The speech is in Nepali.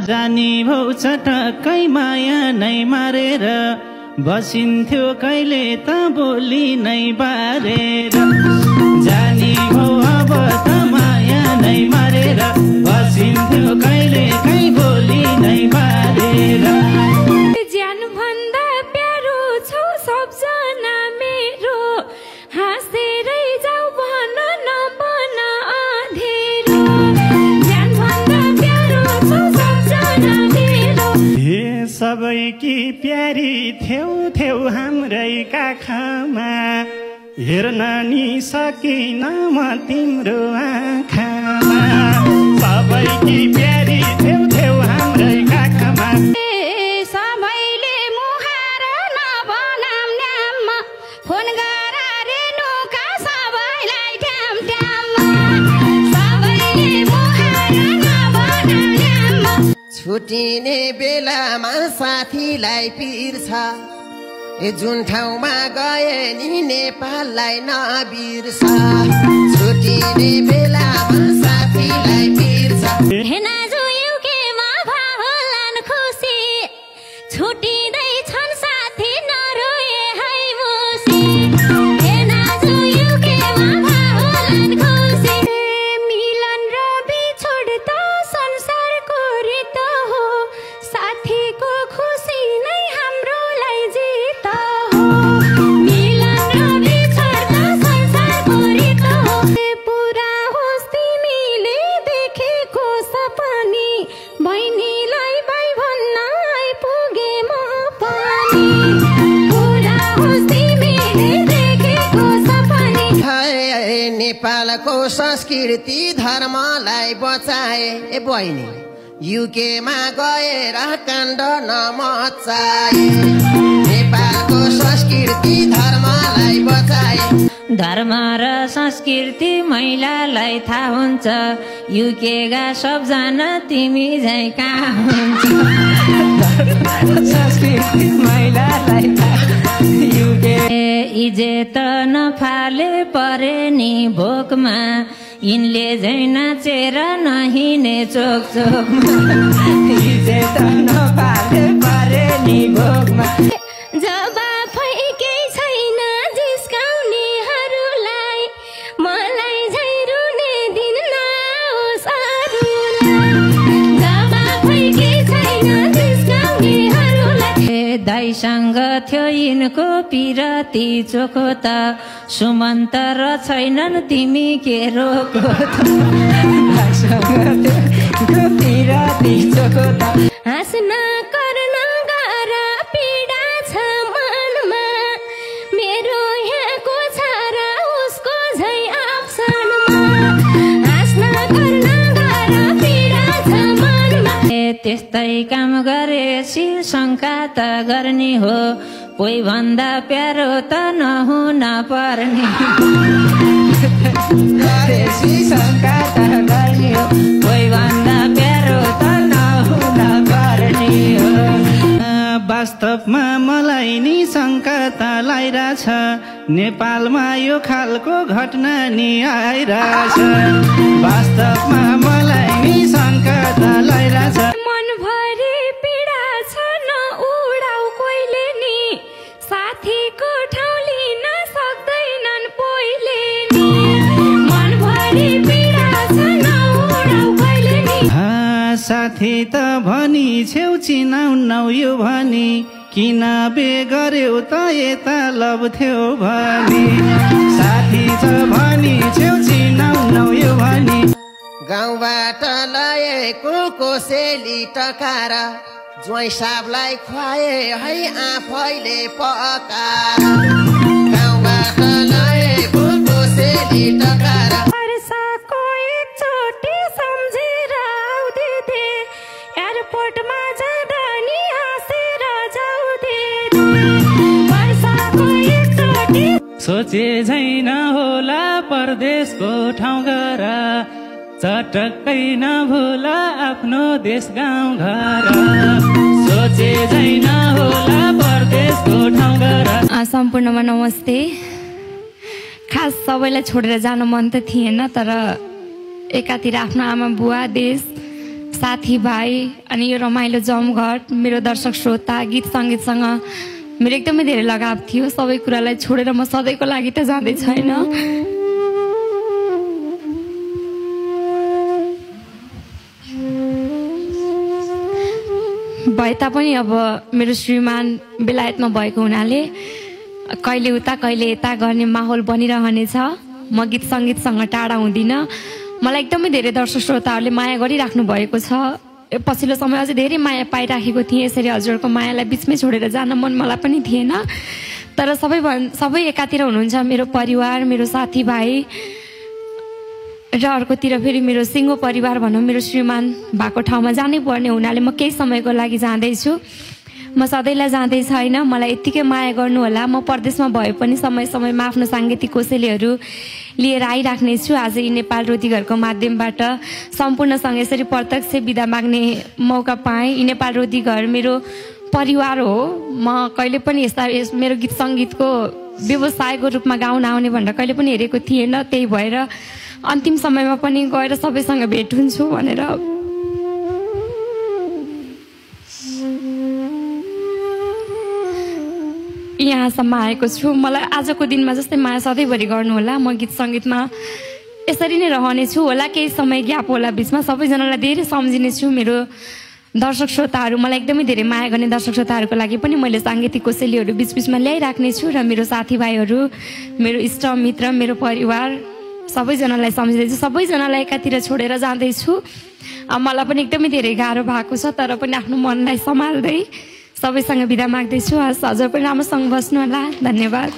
जानी भौ चटक्कै माया नै मारेर बसिन्थ्यो कहिले त बोली नै बारेर जानी भौ अब त माया नै मारेर बसिन्थ्यो कहिले काहीँ बोली नै बारेर ज्यान भन्दा प्यारो छौ सबजना मेरो हाँसेरै जाऊ भन नबन अँधेरो ज्यान भन्दा प्यारो छौ सबजना मेरो हे सबैकी प्यारी थेउ थेउ हाम्रै काखमा हेर्न नि सकिन म तिम्रो आँखामा सबैकी प्यारी थेउ थेउ हाम्रै काखमा सबैले मुहार नबनाम न्याममा फोन गर रेणुका सबैलाई ट्याम ट्याममा सबैले मुहार नबनाम न्याममा छुटिने बेलामा साथीलाई पिर्छ जुन ठाउँमा गए नि नेपाललाई नबिर्छ छुटिने बेलामा साथीलाई पिर्छ हेनाजु युकेमा भाहोलान खुसी छुटिँदै छन् साथी नरोए है मुसी हेनाजु युकेमा भाहोलान खुसी मिलन र बिछोड त संसारको रीत हो साथीको खुसी नै हाम्रोलाई जित हो मिलन र बिछोड त संसारको रीत हो पुरा होस् तिमीले देखेको सपनी बहिनीलाई भाइ भन्न आइपुगे म पनि पुरा होस् तिमीले देखेको सपनी नेपालको संस्कृति धर्मलाई बचाए ए बहिनी युकेमा गएर काण्ड नमचाए नेपालको संस्कृति धर्मलाई बचाए धर्म र संस्कृति महिलालाई थाहा हुन्छ युकेका सबजना तिमी झै कहाँ हुन्छ संस्कृति महिलालाई इज्जत नफाले परे नि भोकमा यिनले झै नाचेर नहिने चोक चोकमा इज्जत नपाले परे नि भोकमा जवाफै केही छैन जिस्काउनेहरूलाई मलाई झै रुने दिन नआओस् अरूलाई जवाफै केही छैन जिस्काउनेहरूलाई दाइसँग थियो यिनको पिरती चोखो त सुमन्त र छैनन् तिमी के रोको पिरती चोखो त हाँस्न गर्न गर पीडा छ मनमा मेरो यहाँको छ र उसको झै अप्सनमा हाँस्न गर्न गर पीडा छ मनमा त्यस्तै काम गरेपछि शङ्का त गर्ने हो कोही भन्दा प्यारो त नहुन पर्ने शङ्का त गर्ने हो कोही भन्दा प्यारो त नहुन पर्ने हो वास्तवमा मलाई नि शङ्का त लागिरहेछ नेपालमा यो खालको घटना नि आइरहेछ वास्तवमा मलाई नि शङ्का त लागिरहेछ मनभरि पीडा छ न उडाउ कोहीले नि साथीको ठाउँ लिन सक्दैनन् पहिले नि मनभरि पीडा छ न उडाउ कोहीले नि साथी त भनी छेउ चिनाउनौ यो भनी किन बे गर्यौ त यता लब्थ्यौ भनी साथी छ भनी छेउ चिनाउनौ यो भनी गाउँबाट ल्याएको कोसेली टकार ज्वाइँ साहबलाई खुवाए है आफैले पकाएर गाउँबाट ल्याएको कोसेली टकार वर्षको एकचोटि सम्झेर आउँदै एयरपोर्टमा जाँदा नि हाँसेर जाउँदै वर्षको एकचोटि सोचे झैन होला परदेशको ठाउँ घर चटक्कै नभुला आफ्नो देश गाउँ घर सोचे झैन होला परदेशको ठाउँ घर सम्पूर्णमा नमस्ते। खास सबैलाई छोडेर जान मन त थिएन तर एकातिर आफ्नो आमा बुवा देश साथीभाइ अनि यो रमाइलो जमघट मेरो दर्शक श्रोता गीत सङ्गीतसँग मेरो एकदमै धेरै लगाव थियो। सबै कुरालाई छोडेर म सधैँको लागि त जाँदै छैन। भए तापनि अब मेरो श्रीमान बेलायतमा भएको हुनाले कहिले उता कहिले यता गर्ने माहौल बनिरहनेछ। म गीत सङ्गीतसँग टाढा हुँदिनँ। मलाई एकदमै धेरै दर्शक श्रोताहरूले माया गरिराख्नु भएको छ। पछिल्लो समय अझै धेरै माया पाइराखेको थिएँ। यसरी हजुरहरूको मायालाई बिचमै छोडेर जान मन मलाई पनि थिएन। तर सबै एकातिर हुनुहुन्छ, मेरो परिवार, मेरो साथीभाइ र अर्कोतिर फेरि मेरो सिङ्गो परिवार भनौँ, मेरो श्रीमान भएको ठाउँमा जानै पर्ने हुनाले म केही समयको लागि जाँदैछु। म सधैँलाई जाँदै छैन। मलाई यत्तिकै माया गर्नुहोला। म परदेशमा भए पनि समय समयमा आफ्नो साङ्गीतिक कोसेलीहरू लिएर आइराख्नेछु। आज यी नेपाल रोदीघरको माध्यमबाट सम्पूर्णसँग यसरी प्रत्यक्ष बिदा माग्ने मौका पाएँ। यी नेपाल रोदीघर मेरो परिवार हो। म कहिले पनि यस्ता मेरो गीत सङ्गीतको व्यवसायको रूपमा गाउन आउने भनेर कहिले पनि हेरेको थिएन। त्यही भएर अन्तिम समयमा पनि गएर सबैसँग भेट हुन्छु भनेर यहाँसम्म आएको छु। मलाई आजको दिनमा जस्तै माया सधैँभरि गर्नुहोला। म गीत सङ्गीतमा यसरी नै रहनेछु होला। केही समय ग्याप होला बिचमा। सबैजनालाई धेरै सम्झिनेछु। मेरो दर्शक श्रोताहरू, मलाई एकदमै धेरै माया गर्ने दर्शक श्रोताहरूको लागि पनि मैले साङ्गीतिक कोसेलीहरू बिचबिचमा ल्याइराख्नेछु। र मेरो साथीभाइहरू, मेरो इष्टमित्र, मेरो परिवार सबैजनालाई सम्झिँदैछु। सबैजनालाई एकातिर छोडेर जाँदैछु। मलाई पनि एकदमै धेरै गाह्रो भएको छ। तर पनि आफ्नो मनलाई सम्हाल्दै सबैसँग बिदा माग्दैछु। हजुर पनि राम्रोसँग बस्नु होला। धन्यवाद।